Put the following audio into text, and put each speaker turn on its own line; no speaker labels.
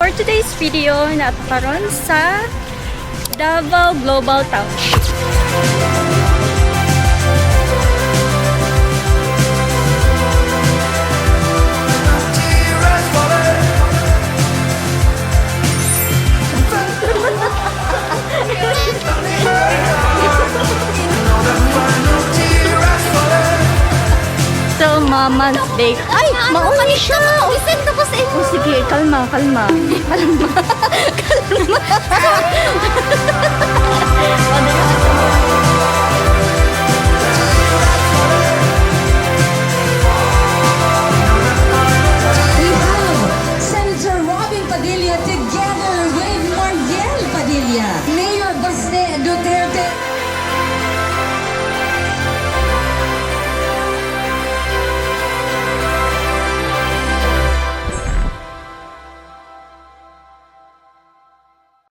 For today's video, naa ta karon sa Davao Global Township.
Tears falling. Final tear has fallen.
So, Maman's Bake. Ay, mauna siya!
Isend ko sa imo.
Oh, sige, kalma, kalma. Kalma. Kalma. Oh, dali.
We have Senator Robin Padilla together with Mariel Padilla.